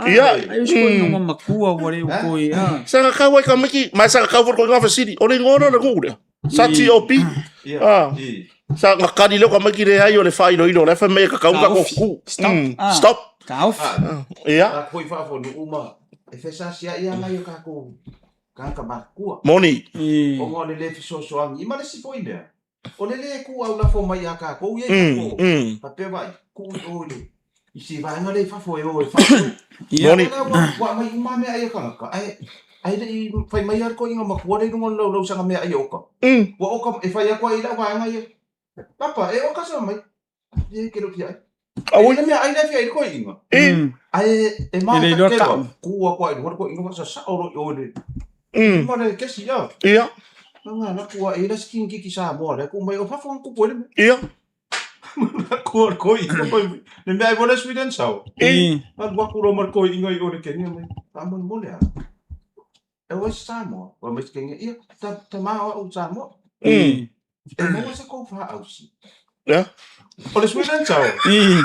Ia. Ai o si koe ingoa matua ua le toe a. Sa ka kau ai ka miki, mai sa ka kau foi ko fesili. O le ingoa lea o le nuu lea. Sa TOP. Ah. Sa ka kali leo ka miki le ai o le whailoilo. Le whai mea ka kau ka ko ku. Stop. Stop. Taofi. Ia. A koi whaafonuu ma e fesasia ia ngai o kākou kānaka makua. Moni. Ona o le le fesoasoani i ma le isi foi mea. O le lē kūʻau lafo mai iā kākou ia i fafo. Faapea vaai, kuu i o i le i si vaega lea i fafo e o e faatu. Moni. Ia ua ua aumai uma lava meaai a tagata, ae ae le i fai mai lava le toeaina matua lea i luga o le laulau i sana meaai e oka. Ua oka e fai atu ai i lau vaega ia, Papa, e oka sa mai. E ke le o fia ai. Aue. E le meaai la e fia ai le toeaina. Ae e E le iloa matakelo tau. kuu atu lava i luga le toeaina faasasao loa i o i le ma le kesi ia. Ia. Na na kua e la si kiki Samoa le ku mai o fafo ku pole. Ia. Na kua ko i ko le mea ai le Sweden sau. I. Na lua ku ro mar ko inga i o le Kenya mai. Ta mo mo le a. E o Samoa. O mai Kenya ia ta ta ma o Samoa. E maua se kou fa'ausi. Ia. O le Sweden sau. I.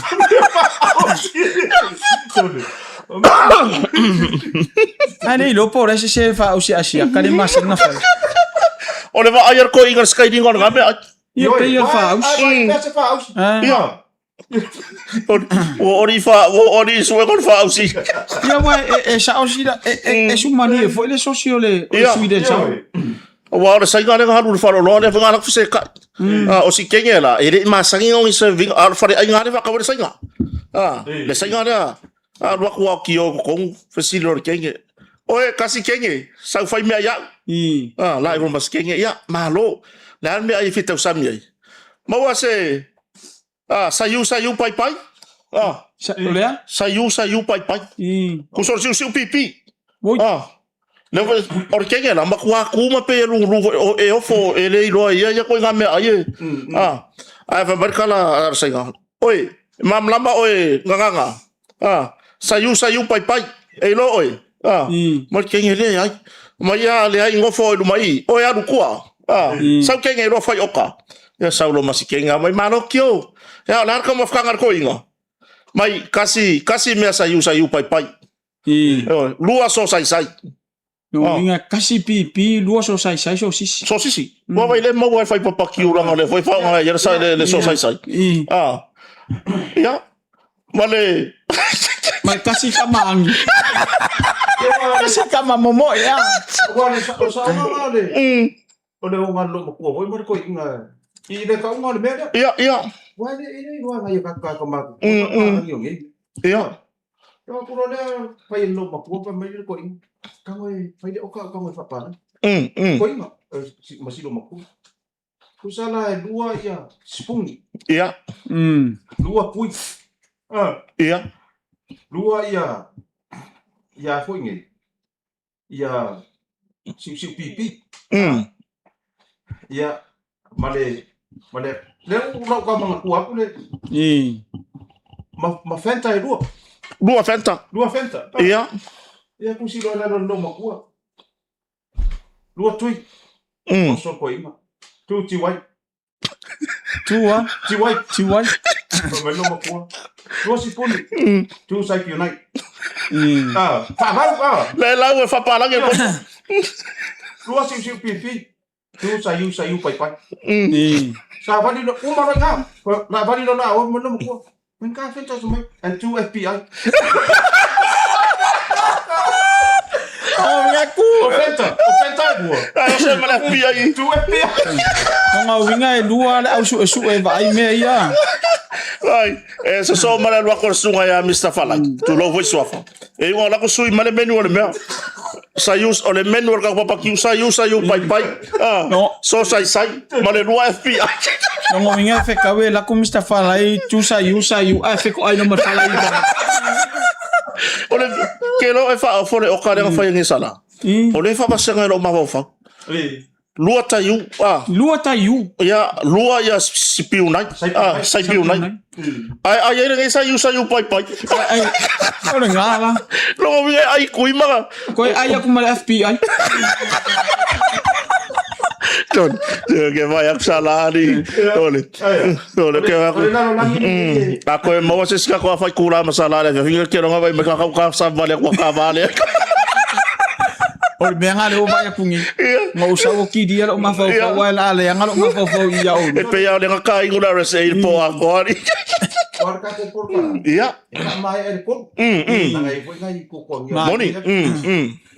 Ai le iloa po o le sese fa'ausi asiaka le masani na fai. O le vaai a le toeaina i le skyline o le game ai. Ia pei o le fa'ausi. Ai, se fa'ausi. Ah. Ia. Ua ori fa ua ori sue ko le fa'ausi. Ia ua e, e sa'o sila e, e, e sumani e foi le sosi o le, o le Ia. Sweden sau. Aua o le saiga lea na alu i le faleoloa lea fai na fesekai. Ah, o si kenge la, e le i masani ona i se vinga, a o le faleaiga lea faatau ai le saiga. Ah, le saiga lea, alu atu lava ki o i totonu, fesili loa i le kenge, Oe, kasi kenge, sau fai mea ia'u. Ah, la i ma si kenge, ia, malo. Le a le mea ai e fia tausami ai? Maua se, ah, saiu saiu pai pai. Ah, O lea? saiu saiu pai pai. Kuso o le siusiu pipi. Oi. Ah, Le o le kenge la, matua ku ma pe e lugulugu foi, o e ofo e le iloa e ia ia koe ngā mea ai e. Ah, ae fai mai le kala a le saiga, Oi, e malamalama oe Gagaga, ah, saiu saiu pai pai, e iloa oe, ah, ma le kenge leai. Ma ia leai nofo oe i luma i i, oe alu kua, ah, sau kenge iloa fai oka. Ia sau loa ma si kenge, mai malo kio, ia o le a le taumafataga a le toeaina? Mai kasi, kasi mea saiu saiu pai pai. Ioe, lua sosaisai. Lona uiga kasi pipi, lua sosaisai, sosisi. Sosisi. Ua vai le maua e fai papakiu langa o le foi faaaoga ai le le sosaisai. Ah. Ia. Ma le Ma le kasi tama angi. Kasi tama momoe a. Ua le o saoga le. O le oga lo makua foi ma le koiinga i le kauga o le mea lea. Ia, ia. Ua le e le iloa ngai o ka ka ma. Ia. Ua kuro lea fai e lou makua fai mai le koiinga. Kango e fai le oka au kango e faapalagi. Koiinga ma si lou makua. Tusa la e lua ia sipuni. Ia. Lua kui. Ia. Lua ia ia foi nei. Ia siusiu pipi. Ia ma le ma le le u lau ka manatua atu le ma ma Fanta e lua. Lua Fanta. Lua Fanta. Ia. Ia ku silo la lo makua. Lua tui. So ko inga. Tu ti wai. Tua. Ti wai. Ti wai. Fai mai lou matua. Lua sipuni. Tu sai ki unai. Ah, whaavau, ah. Le lau e whapalagi e koe. Lua siusiu pipi. Tu saiu saiu pai pai. Sa vali lo, uma roi ngā. La vali lo la, o mai lou matua. When ka whentua tu mai, and tu FBI. Oh, mea ku. O Fenta, o Fenta e bua. Ai, o se ma le FBI. Tu FBI. O ngā uiga e lua le au suesue e vaai mea ia. Ai, e soso ma le alu atu o le susuga ia Mr. Falai. Tulou foi suafa. E iuga o lako sui ma le menu o le mea. Saiu, o le menu o le kau papakiu, saiu, saiu, pai, pai. Ah, No. so sai, sai. Ma le lua FBI. No ngā uiga e whekau e lako Mr. Falai, tu saiu, saiu, ae wheko ai no ma Falai. O le, ke lo e wha, le oka le whai nge sala. O le wha e lo mafaufau. Lua taiu, ah. Lua taiu. Ia, lua ia sipiu nai. Ah, saipiu nai. Ai, ai, ai, ngai saiu, saiu, pai, pai. Ai, o le ngā la. Longo winga ai kui manga. Koe ai aku ma le FBI. Tony, ke vai aku sa la ali. Ole. Ole ke aku. A koe maua se sika koa whai kūrā ma sa la le whiwhinga ke ronga vai me ka kau ka sa vale kua ka vale. O le mea ngā le o vai aku ngi. Nga o sau o kiri ala o mafaufau ai la ale anga lo mafaufau i ia E pe ia o le nga ka ingu la rese i po a koari. Ko ka te porka. Ia. E ka mai e ko. Nanga i foi ngai ko ko ngi. Moni.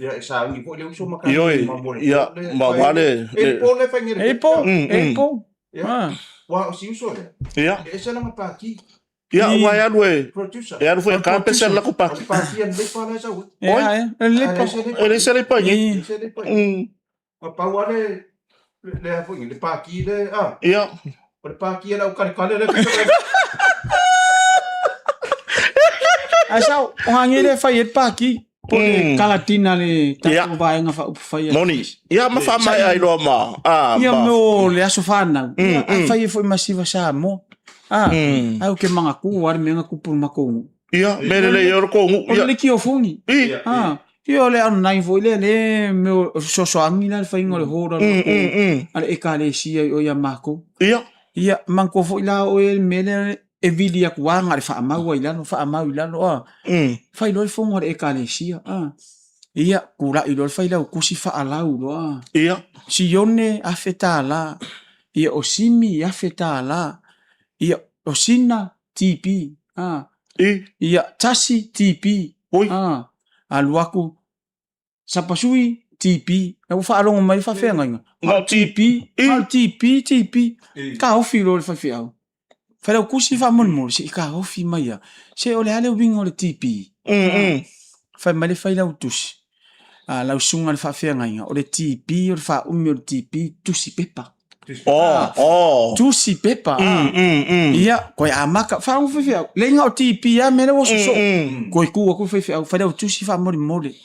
Ia e sa ngi foi le uso ma ka. Ioi. Ia ma wale. E po le fai ngi. E po. E po. Ia. Wa o si uso le. Ia. E se la pa ki. Ia ua e alu e. Producer. E alu foi ka pese la ko pa. Pa ki an le pa la sa. Oi. E le pa. E le se le pa ngi. Se le pa. Ma pa wa le le a foi le pa ki le a. Ia. O le pa ki la o kare kare le. Ai sau, o hangi le fai e pa ki. Po le kalatina le tatou vaega faaupufai. Moni. Ia ma faamaea ai loa ma. Ah, Ia mo le aso whanau. Ia fai e foi masiva Samoa. Ah, ai o ke mangaku wa le mea kupu makou. Ia, me le le o ko ngu. O le ki o fungi. Ah, ia o le ano foi le le me o sosoangi la le whainga o le hora. Ale ekalesia i o ia mako. Ia. Ia, manatua foi la oe le mea lea e vili atu lava na o le faamau ai i lalo, faamau i lalo, a. Fai loa le fono a le Ekalesia, a. Ia, tulai loa le failautusi faalau loa, a. Ia. Sione, $1,000. Ia, o Simi, $1,000. Ia, o Sina, TP, a. I. Ia, Tasi, TP. Oi. A. Alu atu, Sapasui, TP. Na ua faalogo mai le faafeagaiga. Na o TP, na o TP, TP. Taofi loa le faifeau. Failautusi faamolemole, se i taofi mai lava. Se o le a le uiga o le TP? Fai mai le failautusi, lau susuga i le faafeagaiga, o le TP, o le faaumi o le TP, tusi pepa. Oh, oh. Tusi pepa. Ia, koe amata. Whaongo whewheau. Leinga o TP a mele wo soso. Koe ku aku whewheau. Whairau tusi whamorimore.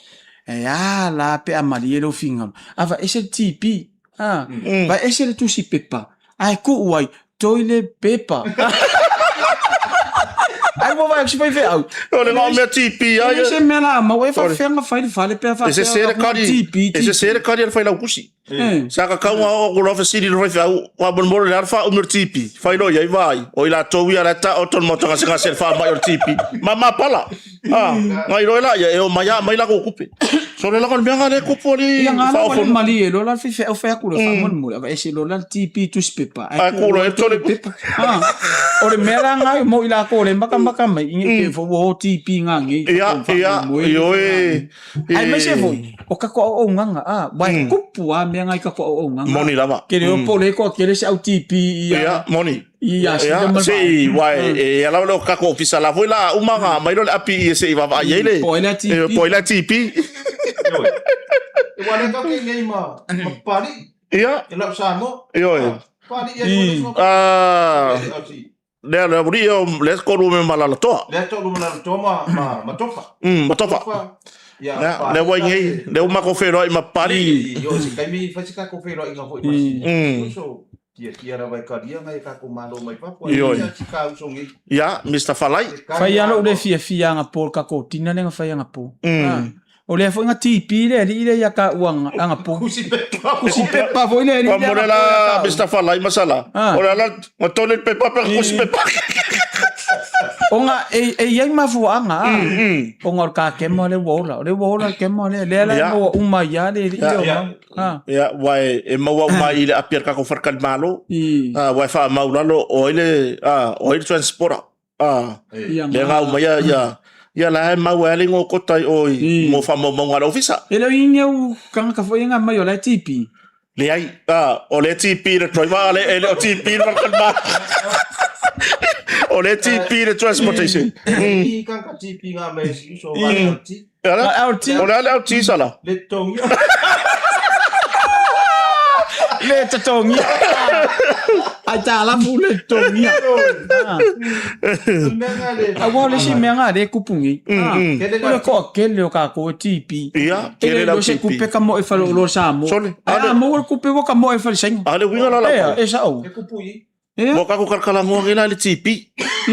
E a la pe a marie lo fingalo. Ava ese le TP. Ah. Va ese le tusi pepa. Ai ku uai. Toile pepa. Ai mo vai si whewheau. O le ngā mea TP a ia. Se mea la mau e whawhenga whai le whale pe a E se sere kari. TP. E se sere kari al whailau kusi. Eh. Sa ka kau ngā o kura fesili le whaiwhau, wā mon moro le arwha umir tipi. Whai lo iai vai. O i la tau ia la ta o ton moto ngase ngase le wha mai o le tipi. Ma ma pala. Ah, ngai roi la ia e o mai a mai la ko kupe. So le lako mea ngā le kupu ali Ia ngā wha la o wale fono. mali e lola le whewhau whai aku le wha mon moro. Ava ese lola le tipi tusi pepa. Ai kura e tole pepa. Ah. O le mea la ngai mo i la ko le maka maka mai. Inge ke fo o tipi ngā ngi. Ia, ia, ioe. Ai mai se foi. O ka ko au nganga a wai kupu a mea ngai ka ko au nganga. Moni lava. Ke le po le ko ke le se au TP ia. Ia, moni. Ia Ia, se i wai e ala le ka ko ofisa la foi la uma nga mai lo le api i se i vava ai le. Po le TP. Po le TP. E wale ka ke nei ma ma pali. Ia. E lau Samoa. Ioe. Pali ia mm. Ah. Lea lea muri o le koru me malala toa. Lea tolu malala toa ma ma ma tofa. Ma tofa. Ia. Lea lea wai ngei, lea uma ko whenua i ma pari. Io se kaimi fai se ka ko whenua i ngā hoi ma. So tia tia rawa i karia ngai ka ko malo mai papo. Ioi. Ia si ka uso ngei. Ia, Mr. Falai. Fai alo le fia fia nga pol ka ko tina le nga fai nga po. O lea foi nga TP le alii lea ia taua anga po. Kusi pepa. Kusi pepa foi le alii lea. Mo le la Mr. Falai masala. Ah. O le ala ma tole pepa pe kusi pepa. O nga e e iai mafuaaga a. O nga o le kakema le ua ola. O le ua ola le kema lea. Lea la e maua uma ai lava le alii lea o mau. Ah. Ia, ua e maua uma i le api a le tatou faletalimalo. I. Ah, ua e faamaulalo o ai le ah, o ai le transporter. Ah, Ia lea ga uma ia ia ia la e mau ai le igoa kota i o i mo faamaumauga a le ofisa. E le o i au tagata foi e mai o la e TP. Leai, ah, o le TP le driver, a le, e le o TP le faletalimalo. O le TP le transportation. I kan ka TP ngā mea si uso wa le LT. Ala, LT. o le a le LT sala. Le tongi. Le totogia. Ai tā lafu le totogia. Aua o le isi mea ngā le kupu nei. O le toatele o kākou e TP. Ia, E tele le lau iloa se TP. kupe ka moe fale o loa Samoa. Sole, Ai ale- a maua le kupe ua ka moe fale Saina. A le uiga la Ea, lau. e sao. E kupu i. Ea, Mo kako kalakalagoa ke la le TP.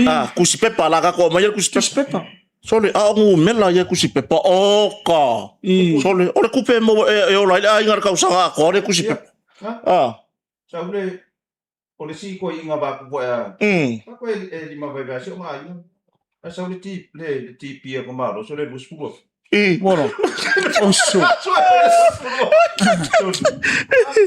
Ah, kusi pepa la kako mai le kusi tusi pepa. pepa. Sole, a o ngumela ia kusi pepa. O ka. I. Sole, o le kupe mo e, e ola i le aiga le kausaga akoa le kusi pepa. Ah. Sau le o le si koe inga va ku a. Pa koe e lima vai vai se o nga inga. A sau le ti le le ti pia ko malo so le lus pua. I. Woro. Oso.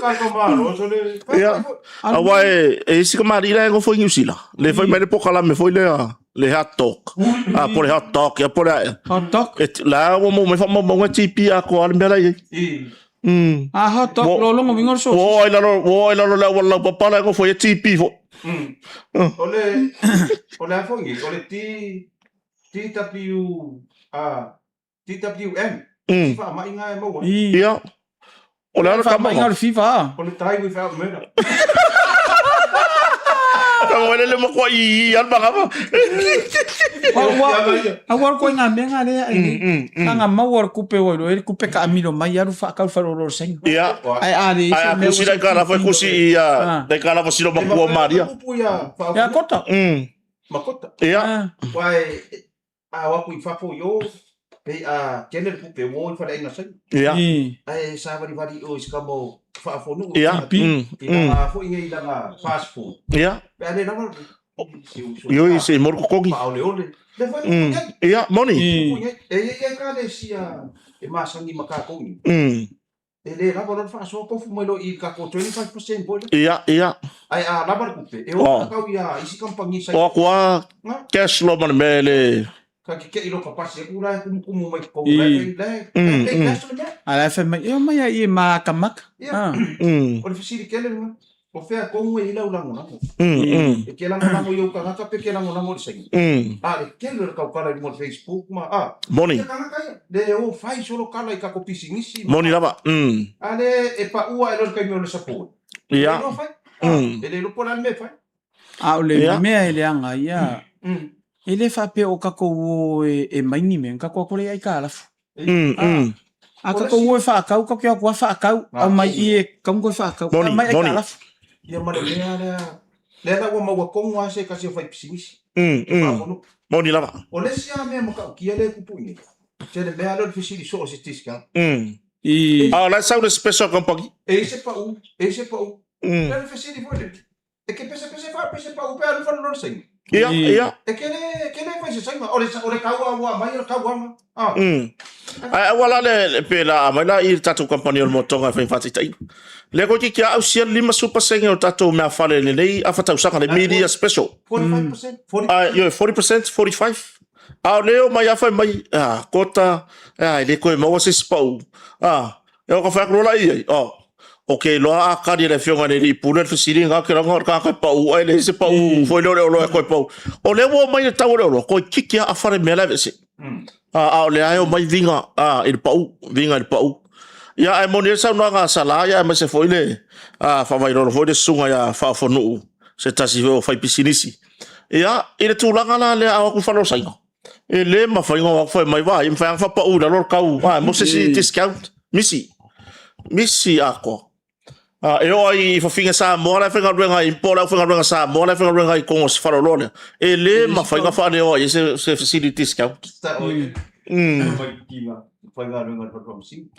Ka ko malo so le. Ia. Aua e e isi kamali'i la e nofo i Niu Sila. Le fai mai le pokalame foi lea le hot dog. A po le hot dog ia po le ae. Hot dog. E la ua maua mai faamaumauga TP atoa le mea la i ai. I. A hot dog lo longo wingo so. Ua oo ai lalo, ua oo ai lalo le auala laupapa la e nofo ai e TP foi. O le o le a foi o le T TW a TWM. Faamaiga e maua. Ia. O le a le Faamaiga o le FIFA a. O le tie without murder. Ka wele le makoa i i al magava. Aua ko ngā mea ngā lea e mm, Nga maua le kupe oi lo e kupe ka amilo mai alu wha kau wharo ro senga. Ia. Ai a le Ai a kusi dai kala foi kusi i a dai kala fa silo makua Maria. Ia kota. Makota. Ia. Wai a o aku i fafo i o, pei a tele le pupe o i whare inga saina. Ia. Ae sāwariwari i o i se kama o whaafonuu. Ia. I langa foi ngai i langa passport. Ia. Pe a le lava Ioi se i moro kokogi. Whaoleole. Le whai mm. Ia, moni. E ia ia ka le sia e masangi ma kākou ni. E le lava loa le faasoa tofu mai loa i ka ko 25% foi lea. Ia, ia. Ae a lava le tupe, e oo tatau ia isi kamupani sa. O aku a cash loa ma le mea e le. Ka keke'i loa ka pasi atu la e kumukumu mai totonu la e la e pay cash le mea. A la e fai mai, e omai a i e makamaka. Ia. O le fesili tele lena. O fea tonu e i lau lagolago? E ke lagolago i ou tagata pe ke lagolago i le saini? A le tele o le taukala i luga o le Facebook ma a. Moni. Ia tagata ia, le o fai solo kala i kako pisinisi. Moni lava. A le e paua e loa le taimi o le support. Ia. E le iloa fai. E le iloa po o le a le mea e fai. A o le mea e leaga ia, e le faapea o kakou o e mai ni mea, kakou ako le aikalafu. A kakou o e whaakau, kakou aku a whaakau, au mai i e kaungo e whaakau, Moni, mai moni. aikalafu. Ia ma le mea lea, lea la ua maua tonu lava se tasi o faipisinisi. Faafonuu. Moni lava. O le isi lava mea matautia lea e tupu i nei, se le mea lea o le fesili soo o se discount. A o la e sau le special company. E i se pau, e i se pau. Lea le fesili foi lele, E ke pesepese fa pese pa upe alu fa lolo sainga. Ia, ia. E ke le ke le fai se sainga. O le o le kaua ua mai o le kauanga. Ah. Ai aua la le le pe la mai la i le tatou company o le motoga e fai faataitaiga. Lea koe ki kia ausia le 50% o tatou mea fale i lenei afa tausaga le media special. 45%, 40. Ai, ioe, 40%, 45. A o lea o mai a fai mai, ah, kota, ah, e le koe maua se isi pau. Ah, E o ka whai aku loa i ai, oh, o ke loa a kari e le whionga nei i pule le fesili ngā ke ranga o le kākai pau, ai le se pau, foi leo le oloa e koe pau. O lea ua mai le tau o le oloa, koe kiki a awhare mea la vese. A, a o le ae o mai vinga, a, i le pau, vinga i le pau. Ia, ae moni e saunoaga a Sala, ia, aemaise foi le, a, whavairolo foi le susuga ia Whaofonuu, se tasi foi o whai pisinisi. Ia, i le tulaga la lea a o aku whalosaina. E le mafai ona o atu fai mai vai, mafai ona faapau i lalo le tau, a mo se isi discount, misi, misi atoa. A, e oo ai i fafine Samoa la e faigaluega ai, po o le aufaigaluega Samoa la e faigaluega ai i totonu o se faleoloa lea, e le mafai ona faaleoa i ai se, se fesili discount.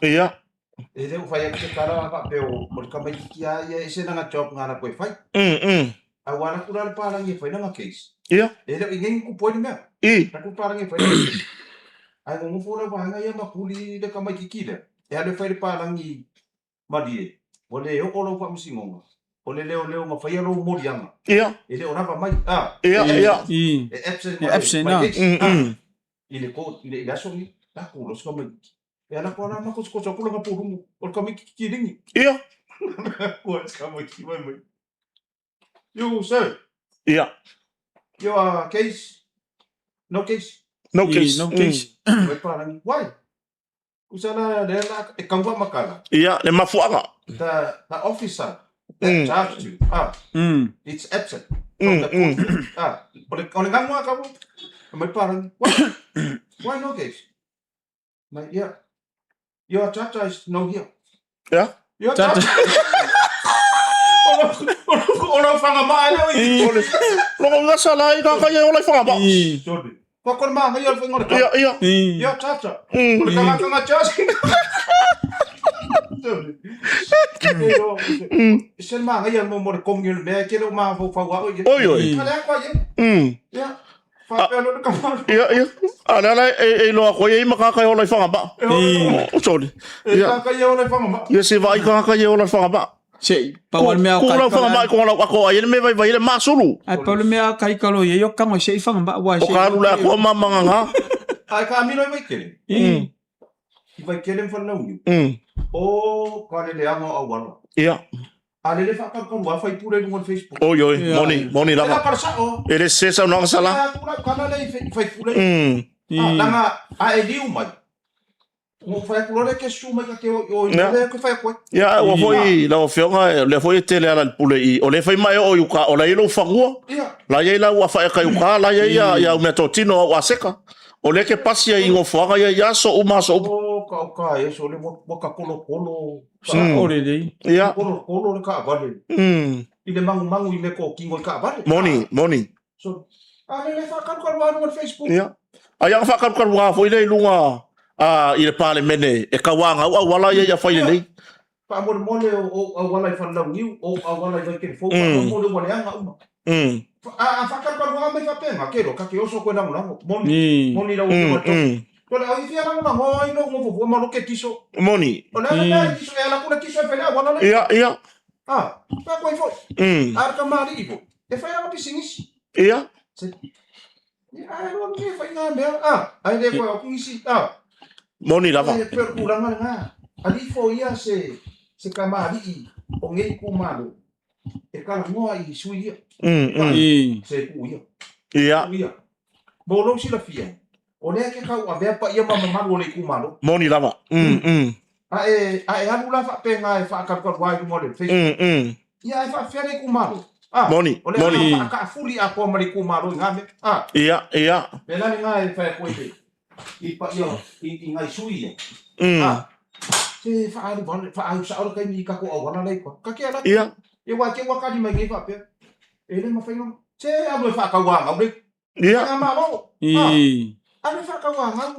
Ia. E le o fai atu se tala faapea o o le tamaititi a ia e ese lana job nga latou e fai. A ua alu atu la le palagi e fai lana case. Ia. E le o i nei ni kupu ai le mea. I. Alu atu le palagi e fai lana case. Ae nonofo le vaega ia ma puli le tamaititi lea, e alu e fai le palagi malie, ua le oo lau faamasinoga, o le leoleo na faia lou moliaga. Ia. E le o lava mai, a. Ia, ia. I. E absent E absent, ma le case. I le court, i le aso lenei, la ku lo se tamaititi. E ala koa la makosokoso aku lana pulumu o le kamikiki lingi. Ia. Koa se kamikiki mai mai. You sir. Ia. You are case. No case. No case. No case. Mai parangi. Why? Usa la le la e kaua makala. Ia, le mafuaga. The officer that charged you. Ah. It's absent. From the court. Ah. O le o le ngangua ka mo. Mai parangi. Why? Why no case? Mai, ia. Your chacha is no here. Ia. Your chacha. O lau whangamaa leo i. O le Longa uga sa la i ka kai e ola i whangamaa. Sorry. Kua kore maa ngai o le whainga o le Ia, ia. Your chacha. O le kangakanga chacha. Se magaia mo mo le kongi o le mea e ke le o mafaufau au i. Oi oi. Ka le ako ai. Ia. Faapea loa le kamalo. Ia ia. A le ala e iloa atu ai e i ma kākā e ola i Fagamā. Sorry. E kākā ia ola i Fagamā. Ia se vaai kākā ia ola i Fagamā. Se i pau a le mea o Ku lau Fagamā i konga lau ako ai e le me vaivai le masulu. Ai pau le mea o kaikalo ia i o kango se i Fagamā ua se. O ka alu le akoa ma manganga. Ai ka amilo i Waikele. I Waikele ma Falelauniu. O ka leleaga o auala. Ia. A lele faakalukalu a faipule i luga o le Facebook. Oi oi, moni, moni lava. E le sese saunoaga sala. E atu lau tala lea i faipule. Leaga a e liu mai, ua ou fai atu loa lea e te susu mai ta te o i o i lea e fai atu ai. Ia, ua foi lau afioga, o lea foi e tele ala i le pule i, o lea e fai ma e oo i uka, o la e i ai lou fanua, la e i ai lau afaeka i uka, la e i ai ia au meatotino, au aseka. O lea ke pasi ai i nofoaga ia i aso uma aso uma. O ka o ka e so le ua ka kolokolo. Sao lelei. Ia. Kolokolo le kaavale. I le magumagu i mea kokino i kaavale. Moni, moni. So, a le le faakalukalu a luga o le Facebook. Ia. A ia faakalukalu a foi le i luga a i le Palemene e kauā gau auala ia ia fai lelei. Faamolemole o ou auala i Falelauniu, o ou auala i Vaitele-fou, faamolemole ua leaga uma. A faakalukalu a mai faapena, ke loa, ka te oso koe lagolago. Moni, moni lau afioga i le tofi. Ko le au i fia lagolago ai lou gofofua ma lou ketiso. Moni. O le a le mea e tiso, e ala atu le tiso e fai le auala lea. Ia, ia. A, fai atu ai foi. A o le kamali'i foi, e fai lana pisinisi. Ia. Ia, ae loa le fai ngā mea, a, ae le koe atu nisi, a. Moni lava. E pei o le tulaga lena, alii foia se, se kamali'i o nei itumalo e talanoa i sui ia. Se tuu ia. Ia. Tuu ia. Mo lou silafia, o lea ke tauavea paia ma mamalu o le itumalo. Moni lava. A e, a e alu la faapena e faakalukalu ai luga o le Facebook. Ia ae faafefea le itumalo? A, Moni, o le moni. a faakaafuli atoa ma le itumalo i ngā mea. A, Ia, ia. mea la lena e fai atu ai te, i paia i, i ngai sui ia. A, se faaalu vale, faaalu sao le taimi i tatou auala la i tua. Ka te ala, Ia. ia ua te ua tali mai nei faapea. E le mafai ona, se alu e faatauāgau le Ia. I.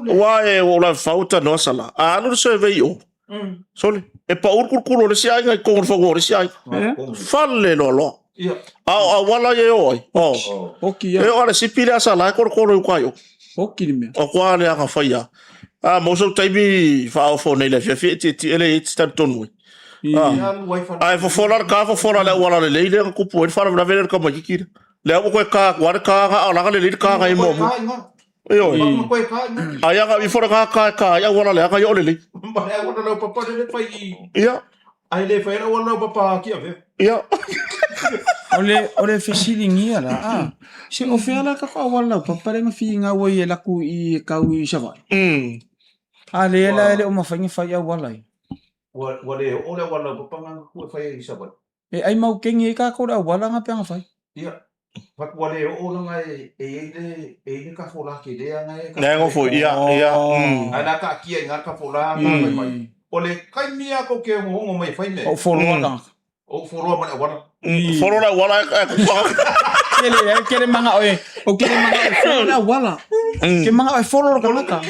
Ua e o la fau tanoa sala. A alu le survey o. Sole, e pau le kulukulu o le isi aiga i totonu o le fanua o le isi aiga. Fale loaloa. A o auala ia e o ai. O. Oki ia. E o ale sipi le asa la e kolokolo i uka i o. Oki le mea. O kua le aga whai a. A mo sau taimi whaofo nei le fiafia e tietie le e te talitonu ai. A e fofola le ka fofola le auala lelei lea na kupu ai le faalavelave lea i le tamaititi lea. Lea ua toe ka atu lava le ka a o laga lelei le ka i muamua. Ioe. Ai aga ifo le ka ka e ka ai auala leaga ia o lelei. Ma le auala laupapa lele fai i. Ia. Ai le fai le auala laupapa ki avea. Ia. O le o le fesiligia la, a, se o fea la kako auala laupapa lea na figau ai e laku i e kau i Savaii? A lea la e le o mafai ona fai auala ia. Ua ua le oo le auala laupapa nga ku e fai ai i Savaii. E ai mau kengi ai kakou le auala nga pe nga fai. Ia, fatu ua le oo langa e e iai le e iai le kafola kelea nga e Nea ngo foi, ia, ia. Ae la kaatia i nga kafola nga fai mai. O le taimi a kou ke ongoongo mai e fai mea. Ou foloa tangata. Ou foloa ma le auala. Folo le auala e kupa. Kele e kele manga oe. O kele manga oe folo le auala. Ke manga oe folo lo kanaka.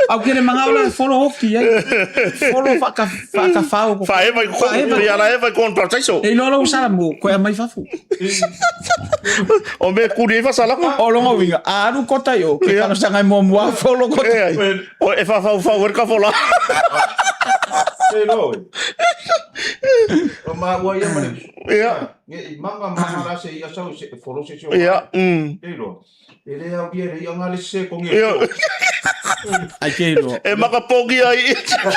Au kele manga oe folo hoki ai. Folo whaka whakawhao ko. Whaeva i ko. Ia la eva i ko on parataiso. E iloa lau sala mo koe amai fafo. O me kuri ai whasalanga. O longa winga. A alu kota i o. Ke kano sanga i mua mua folo kota. E ai. O e whawhau whau ka fola. E loa. O ma ua ia mane. Ia. Nge i manga manga la se ia sau se folo se se. Ia. E loa. E le au ia le ia ngā le se kongi. Ia. Ai ke iloa. E makapogi ai.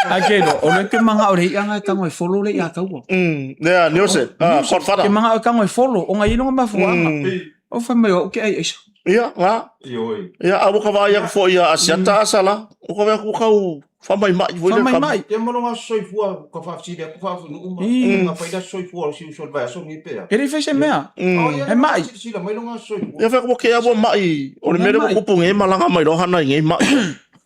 Ai ke iloa. O le ke manga o le ia ngai tango e folo le ia kaua. Nea, Niose. Ah, Godfather. Ke manga o tango e folo. O ngai ilonga mafuanga. O whai mai o ke ai aisa. Ia, ngā. Ioi. Ia, a waka vai aku fo ia asiata asala. O ka wea ku kau whamaimai foi le kama. Whamaimai. Te mano ngā soifua ka whaafsili aku whaafunuu ma. Ngā whaida soifua o siu sol vai aso ngi pea. E le whai se mea. He mai. Sila mai lo ngā soifua. Ia whai ku ke awa mai. O le mere ku kupu nge malanga mai rohana i nge mai.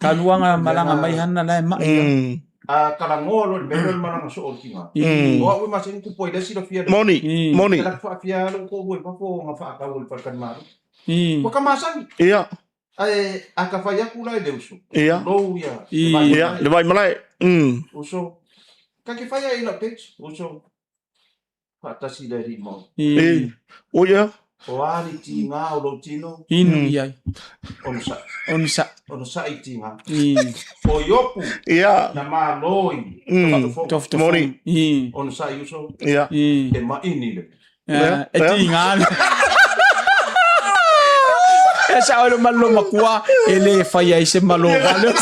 Ka luanga malanga mai hana la e mai. A kalangoa lo le mere le malanga so o kinga. O au e maseni kupu ai le sila fia. Moni, moni. Te lak whaafia lo ko hue pafo ngā whaakau o le whalkan maru. Whakamasani. Ia. Ae a ka fai aku la i le uso, Ia. tulou ia I. le vai Ia, malae. le vai malae. Uso, ka ke fai ai i lau page, uso, faatasi le alii ma oe. I. O ia. O a ni tiga o lou tino? Inu i ai. Onosai. Onosai. Onosai i tiga. I. O Iopu. Ia. Na malo i tofotofoga. Tofotofoga. Moni. I. Onosai uso. Ia. I. E maini le. E tiga le. E sao le malo makua e le fai ai se malo vale.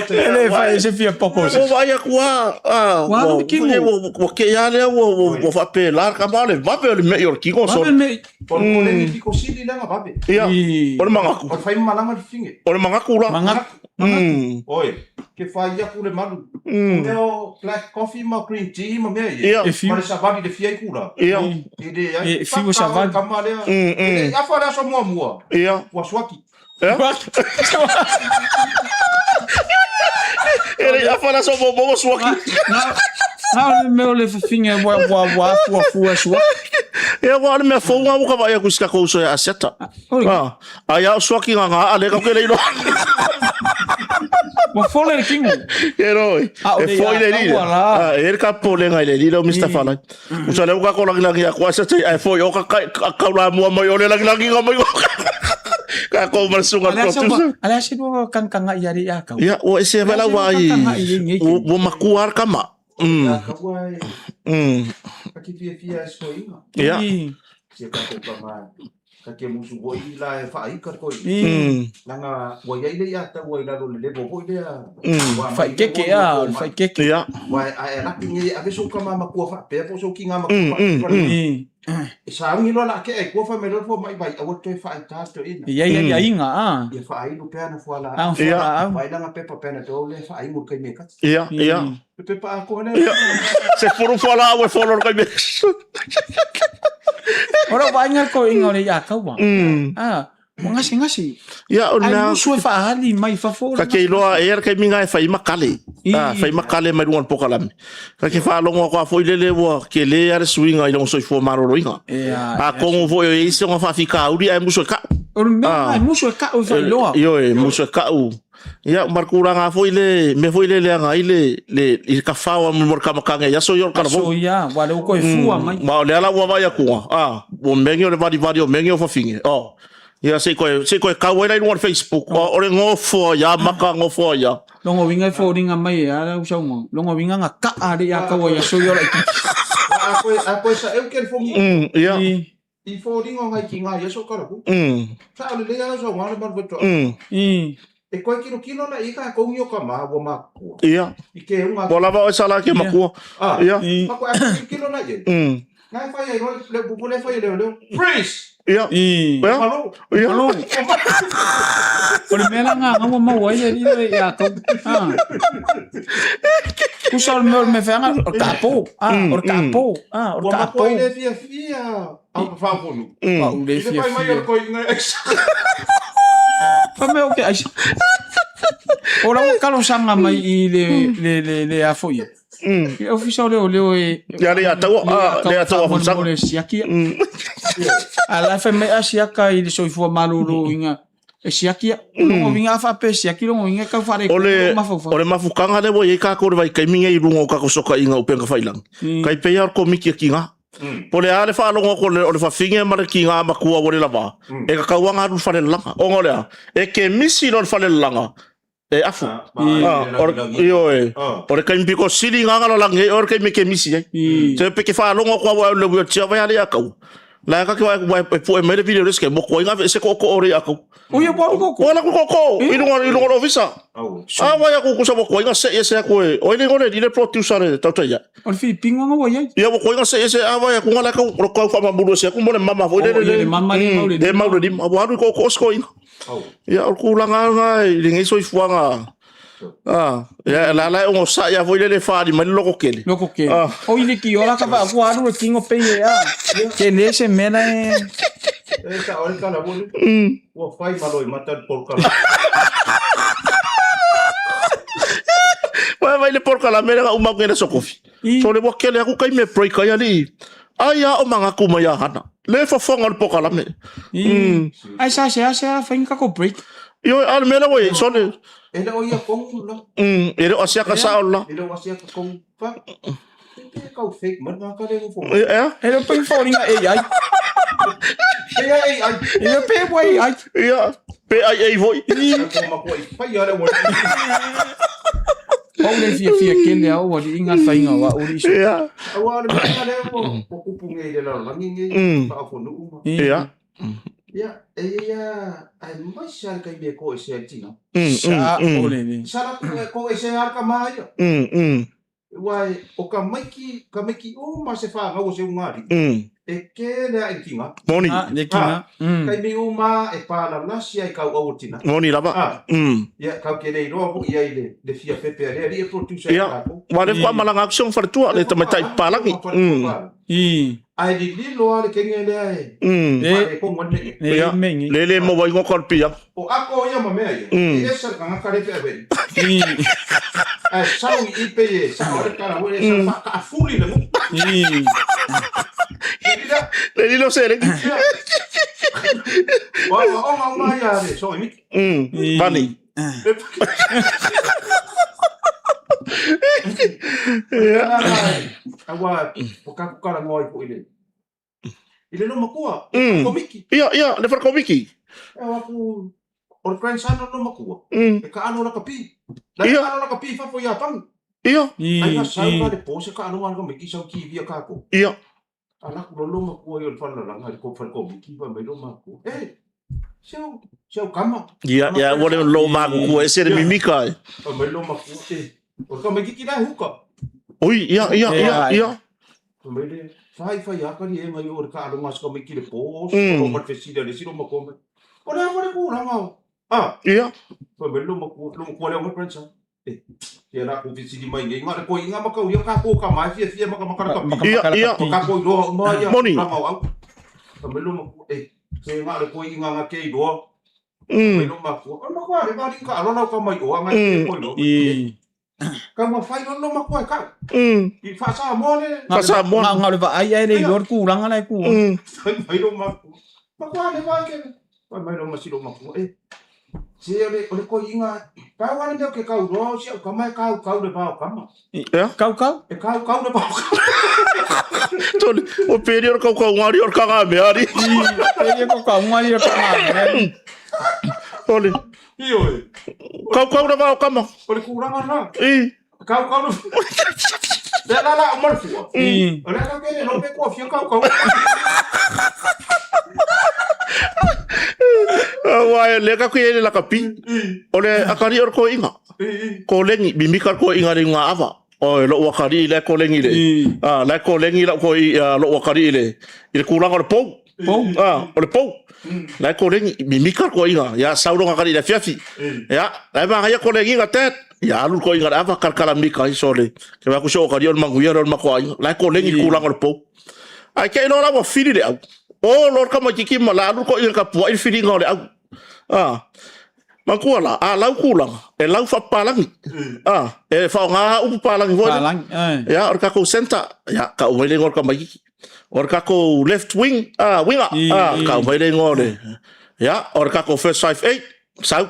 E le fai ai se fia poko. Ua vaai atu a Ua alu le kino. Ua kei a lea ua faapela le kama o le vave o le mei o le kino. Vave le mei. O le poleni piko sili lea na vave. Ia, o le magaku. O le fai malaga le fine. O le magaku la. Magaku. Oi, ke fai aku le malu. O mea o black coffee ma green tea ma mea ia. Ia. E fiu. Ma le savali le fia i kula. Ia. E le ai. E fiu savali. Kama lea. E le afa le aso muamua. Ia. Ua suaki. Ia. E le afa le aso muamua ua suaki. Na o le mea o le fafine ua ua ua fuafua suaki. Ia ua o le mea fou nga ua ka vaai aku i si takou uso ia Asiata. Ah, ai a o suaki nga nga a le kau ke le iloa. Ua fole le kino. Ke roi. A o E le foi ia le lile. taua la. Ah, e le ka polenga i le lile o Mr. Falai. Usa le uka ko lagilagi a kwa sa ai foi o ka kai ka kaula mua mai o le lagilagi nga mai o. Ka ko ma sunga Ale ko asa tu. ale asa ua kangkanga i ari a kau. Ia, ua ese vai la wa i. Kangkanga i nei. Ua makua ar kama. Ia kaua e ka ki fiafia e soinga. Ia. Sia tatou tama ka ke musu foi la e faaika le koina. Leaga ua i ai le ia taua i lalo o le level foi lea. Ua aumai Faikeke a, o le faikeke. Ia. Ua a e laki nei e ave sou tama matua faapea po o sou kiga matua faapea. E sauni loa la ake ai kua fai mai loa le fomai vai aua le toe faaita le toeaina. E i ai aiaiga a. Ia faainu pea ana fualaau. Ana fualaau. Vaai la ana pepa Panadol lea e faainu i le taimi e tasi. Ia, ia. Le pepa atoa lea. Se furu fualaau e folo i le taimi. O lau vaaiga le toeaina o le ia kaua. A, ua gasegase. Ia, o Ai mea... musu e faaali mai fafo. Ka ke iloa e ia le taimi na e fai makale. Ah, fai makale mai luga o le pokalame. Ka ke faalogo atu a foi lele ua kele a le suiga i lona soifua maloloina. Atonu foi o i ai se ona faafitauli ae musu e ka'u. O le mea e musu e ka'u e faailoa. Ioe, musu e ka'u. Ia, ma le tulaga foi le mea foi le leaga ai le le i le kafao mo le kamakage i aso ia o le talavou. Aso ia, ua lea ua toe fua mai. Ma o lea la ua vaai atu, a, ua mea o le valivali o mea o fafine. Oh. Ia se i toe se i toe kau ai la i luga o le Facebook. O le gofo ia maka gofo ia. Logo uiga e foliga mai e a lau saunoaga. Logo uiga na kaa alii a kaua i aso ia o laitiiti. A koe, a koe sa eu California. Ia. I foliga o ngai ki ngai aso kala ku. Sa o le lea lau saunoaga le malu faitoa. E koe kilokilo na i ka kongi o ka ma ua makua. Ia. I ke unga. Ua lava oe sa la ke makua. Ah. Ia. Ma koe a kilokilo na i. Ngai fai ai loa le upu le fai leo leo. Freeze! Ia. I. Ia. Malo. Ia. Malo. O le mea la ngā ngaua mau ai e riro e ia kau. Ah. Kusa o le mea o le mea wheanga, o le kāpō. Ah, o le kāpō. Ah, o le Ua kāpō. matua i le fiafia au ka whaafonu. Ua u le I te whai mai o fiafia. le koi ngai aisa. Fa mea o ke aisa. O lau kalosanga mai i le, le, le, le a foi. I le ofisa o leoleo e... Ia le ataua, ah, le ataua faamolemole fusaga. siaki. A la fai mai a siaka i le soifua maloloina e siaki. O longa uiga a faapea e siaki longa uiga e tau O le, faaletonu mafaufau. o le mafukaga lea ua i ai kākou i le vaitaimi nei i luga o kākou sokaʻiga upega failagi, kai pei lava o le komiti a kīgā. Po o le a le faalogo atu o le fafine ma le kīgā matua ua le lava, e tatau lava ona alu i le falelalaga. Ona o le a? E kemisi loa le falelalaga, e afu. Ioe, o le taimi pito sili lena na lalagi ai oe le taimi e kemisi ai. Se pe ke faalogo atu lava au i le wheelchair vai a le ia kaua. La ka ke wa e pu'e mai le video le se moku ai nga se ko'oko'o le ia kaua. O ia ua alu ko'oko'o. Ua alu ko'oko'o i luga i luga o le ofisa. A vai aku kusa moku ai nga se'i ese aku e oi le ngone le producer le tautai ia. O le Filipino nga ua i ai. Ia moku ai nga se'i ese a vai aku nga la kau o kau faamamulu ese aku mo le mama foi le le mama le mau le le mau le lima. Ua alu i ko'oko'o se koina. Ia, o le tulaga lena i lenei soifuaga, a, ia, la la e onosai lava foi lele e faaali mai le lototele. Lototele. Ah. Oi le kiola ka vaa kua alu le tino pei e a. Ke le se mea la e. E sa oi kala wole. Ua fai malo i mata le polokala. Vai vai le polokalame lea na uma atu nei i le aso kofi. So le ua kele aku taimi e break ai alii. Ai a o magaku mai a hana. Le fofoga o le pokalame. Ai sa se ase a fai ka ko break. Ioe, a le mea la ua i ai, sole. E le o ia kongu la. E le o asiaka sao la. E le o asiaka kongu. Fa. Pe kau fake man ngā kare ngo fo. Ea? E le pe fo ringa AI. Pe AI. E le pe AI. Ia, pe AI foi. Ko makua i pai ale wa. Pau le fia fia kele au wa li inga fainga wa uri so. Ia. Aua le mea le o o kupu ngei le lalolagi ngei faafonuu ma. Ia. Ia, e ia ai mai sa le kaimi e ko e se ai tina. Sa o le le. Sa la ko e se ai ka ma ia. Ua e, o ka maiki, ka maiki uma se whāngau o se ungari. E kele a i kinga. Moni. Ah, le kinga. Kaimi uma e pālalasi ai kau au o tina. Moni lava. Ah. Ia, kau ke rei roa hoki ai le, le fia pepe a rea, ri e produce ai Ia. kākou. Wa le kwa malanga aku siong faletua le tamaitai palagi. Ai lililo a le kenge lea e. E Whare kongo ane. e Ia. mengi. Le le mo wai ngoko le pia. O ako ia ma mea ia. E esa le kangaka le pea wei. Ai sau i ipe e, sau le kara wei, sau whaka a fuli le ngu. Lila. Le lilo se le. Wa wa onga uma ia le, so e miki. Pani. Ia. Aua, o kaku kara ngoa i po i le. I le lo makua, komiki. Ia, ia, le whare komiki. E o aku, o le grandson o lo makua. E ka alo la ka pi. La Ia. ka alo la ka pi fafo ia pangu. Ia, Ai na sau ka le po se ka alo ka miki sau ki via ka ko. ia. Ala ku lo makua i o le whare langa i ko whare komiki pa mai lo makua. E, seu, seu kama. Ia, ia, ua le lo maku kua e se le mimika e. Pa mai lo makua, e, o ka miki ki la huka. Ui, ia, ia, ia, ia. Pa mai le, whai whai akari e ngai o le ka alo ngā sika miki le po, o mat fesida le siro makua mai. O le aware ku ranga o. Ah, Ia. pa mai lo makua, lo makua le o grandson. E, ia la ku fesidi mai nei, ngā le koi inga makau ia ka kō ka mai fia fia maka maka ka pi. Ia, ia. Ka koi roa uma ia, Moni. ranga o au. Pa mai lo makua, e, se ngā le koi inga ngā kei roa. Mai lo makua, o makua le mari ka alo lau ka mai o anga i koi roa. Ka ma whai lo makua e kau. I whasa moa le. Whasa moa. Ngā ngā le va ai ai le lor ku ranga lai ku. Whai mai lo makua. Makua le vai ke. Whai mai lo masiro makua. E, se o le, o le koi inga, pau ana mea ke kau roa o si au kama e kau kau le pao kama. Ia. Kau kau. E kau kau le pao kama. Toli, o peri o le kau kau ngari o le kanga mea ari. E ko kau ngari o kanga. Toli, Io e. kau kau le pao kama. O le kūranga rā. I. Kau kau le. Le la la o marfua. O le kau kere lope kua fia kau kau. Ua e le ka kui e le lakapi. O le akari o le ko inga. Ko lengi, mimika ko inga le ngā ava. O e lo akari le ko lengi le. Ah, le ko lengi la ko i lo akari le. I le kūlanga o le pou. Pou. Ah, o le pou. La ko lengi, mimika ko inga. Ya sauro ngakari le fiafi. Ya, la ma ya ko lengi nga tet. Ya alu ko inga le ava kalkala mika i sole. Ke wa ku so akari o le manguia o le makoa inga. La ko lengi kūlanga o le pou. Ai ke ilo la ua fili le au. O lor ka maikiki ma la alu ko inga ka pua i le filiga o le au. Ah. Makua la, a lau kūlanga, e lau whapalangi. Ah, e whaonga upu palangi foi. Palangi. Eh. Ya, o le kakou center, ya, ka umai le ingoa o le kamaikiki. O le kakou left wing, ah, winger, ah, ka umai le ingoa o le, ya, o le kakou first 5-8, sau.